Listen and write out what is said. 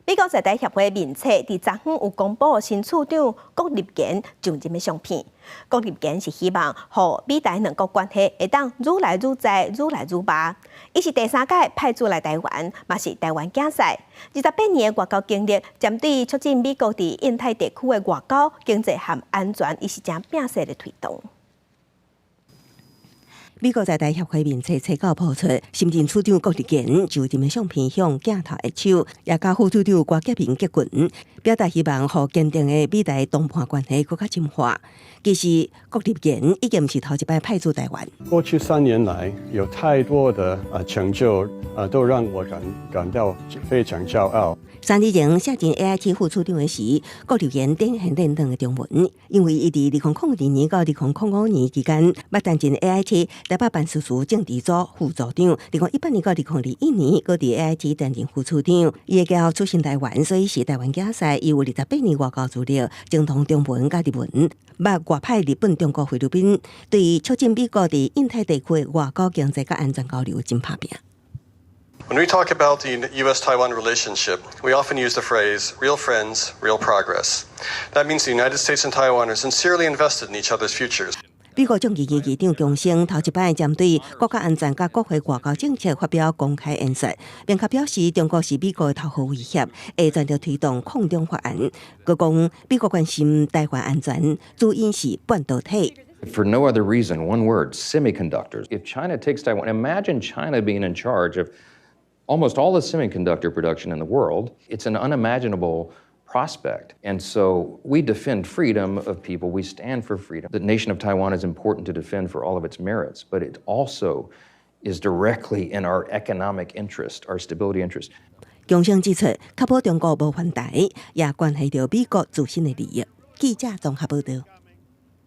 美國在台協會面冊佇昨昏有公布新處長郭立堅就任的相片。郭立堅是希望予美台兩國關係會當愈來愈在，愈來愈密。伊是第三屆派駐來台灣，嘛是台灣囝婿。28年的外交經歷，針對促進美國佇印太地區的外交、經濟和安全，伊是誠拚勢咧推動。美國在台協會面冊冊九曝出，新任處長郭立堅就任的相片向鏡頭握手，也佮副處長郭建明結群，表達希望予堅定的美台同伴關係閣較深化。其實郭立堅已經毋是頭一擺派駐台灣。過去3年來，有太多的成就，都讓我感到非常驕傲。3日前卸任 AIT 副處長的時，郭立堅展現輪轉的中文，因為伊佇2002年到2005年期間，捌擔任 AIT 台北辦事處政治組副組長，2018年到2021年，閣佇 AIT 擔任副處長。伊的家出身台灣，所以是台灣囝婿。伊有28年外交資歷，精通中文佮日文，捌外派日本、中國、菲律賓，對促進美國佇印太地區的外交、經濟佮安全交流真拍拚。 When we talk about the U.S.-Taiwan relationship, we often use the phrase, "real friends, real progress." That means the United States and Taiwan are sincerely invested in each other's futures. 美國眾議院議長強生頭一擺針對國家安全佮國會外交政策發表公開演說，明確表示中國是美國的頭號威脅，會全力推動抗中法案。閣講美國關心台灣安全，主因是半導體。 For no other reason, one word, semiconductors. If China takes Taiwan, imagine China being in charge of almost all the semiconductor production in the world. It's an unimaginable prospect. And so we defend freedom of people. We stand for freedom. The nation of Taiwan is important to defend for all of its merits, but it also is directly in our economic interest, our stability interest. 強生指出，確保中國無反台，也關係著美國自身的利益。記者綜合報道。